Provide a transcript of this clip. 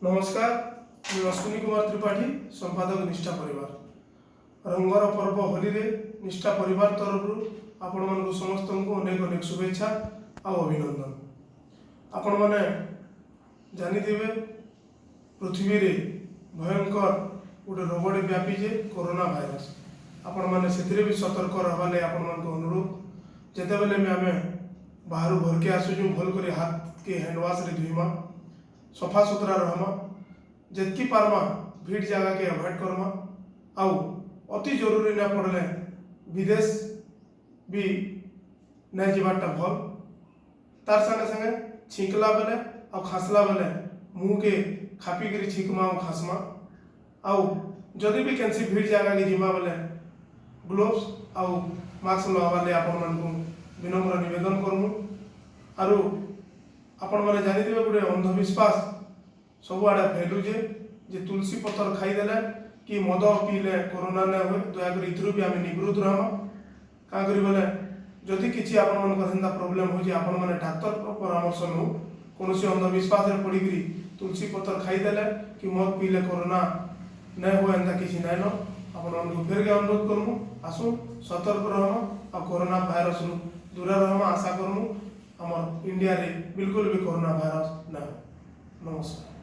ନମସ୍କାର, ମୁଁ ଅଶ୍ୱିନୀ କୁମାର ତ୍ରିପାଠୀ, ସମ୍ପାଦକ, ନିଷ୍ଠା ପରିବାର। ରଙ୍ଗର ପର୍ବ ହୋଲିରେ ନିଷ୍ଠା ପରିବାର ତରଫରୁ ଆପଣମାନଙ୍କୁ ସମସ୍ତଙ୍କୁ ଅନେକ ଅନେକ ଶୁଭେଚ୍ଛା ଆଉ ଅଭିନନ୍ଦନ। ଆପଣମାନେ ଜାଣିଥିବେ, ପୃଥିବୀରେ ଭୟଙ୍କର ଗୋଟେ ରୋଗଟେ ବ୍ୟାପିଛେ, କରୋନା ଭାଇରସ। ଆପଣମାନେ ସେଥିରେ ବି ସତର୍କ ରହିବା ଲାଗି ଆପଣମାନଙ୍କୁ ଅନୁରୋଧ। ଯେତେବେଲେ ବି ଆମେ ବାହାରୁ ଘରକେ ଆସୁଛୁ, ଭଲ କରି ହାତକେ ହ୍ୟାଣ୍ଡ ୱାଶରେ ଧୁଇମା, ସଫା ସୁତୁରା ରହମା, ଯେତ୍କି ପାରମା ଭିଡ଼ ଜାଗାକେ ଆଭଏଡ଼ କର୍ମା ଆଉ ଅତି ଜରୁରୀ ନା ପଡ଼ଲେ ବିଦେଶ ବି ନାଇଁ ଯିବାରଟା ଭଲ୍। ତାର ସାଙ୍ଗେ ସାଙ୍ଗେ ଛିଙ୍କଲା ବେଲେ ଆଉ ଖାସଲା ବେଲେ ମୁହଁକେ ଖାପିକିରି ଛିଙ୍କମା ଆଉ ଖାସମା। ଆଉ ଯଦି ବି କେନ୍ସି ଭିଡ଼ ଜାଗାକେ ଯିମା ବେଲେ ଗ୍ଲୋଭ୍ସ ଆଉ ମାସ୍କ ଲଗାବାର ଲାଗି ଆପଣମାନଙ୍କୁ ବିନମ୍ର ନିବେଦନ କରମୁ। ଆରୁ ଆପଣମାନେ ଜାଣିଥିବେ, ଗୋଟେ ଅନ୍ଧବିଶ୍ୱାସ ସବୁଆଡ଼େ ଫେଲୁଛେ ଯେ ତୁଳସୀ ପତ୍ର ଖାଇଦେଲେ କି ମଦ ପିଇଲେ କରୋନା ନାଇଁ ହୁଏ। ଦୟାକରି ଏଥିରୁ ବି ଆମେ ନିବୃତ୍ତ ରହମା। କାଁ କରି ବୋଲେ ଯଦି କିଛି ଆପଣମାନଙ୍କର ହେନ୍ତା ପ୍ରୋବ୍ଲେମ୍ ହେଉଛି, ଆପଣମାନେ ଡାକ୍ତର ପରାମର୍ଶ ନେଉ। କୌଣସି ଅନ୍ଧବିଶ୍ୱାସରେ ପଡ଼ିକିରି ତୁଳସୀ ପତ୍ର ଖାଇଦେଲେ କି ମଦ ପିଇଲେ କରୋନା ନାଇଁ ହୁଏ, ଏନ୍ତା କିଛି ନାଇଁନ। ଆପଣମାନଙ୍କୁ ଫେରକେ ଅନୁରୋଧ କରମୁ, ଆସୁନ୍ ସତର୍କ ରହମା ଆଉ କରୋନା ଭାଇରସରୁ ଦୂରେ ରହମା। ଆଶା କରମୁ ଆମର ଇଣ୍ଡିଆରେ ବିଲକୁଲ ବି କରୋନା ଭାଇରସ ନାଇଁ। ନମସ୍କାର।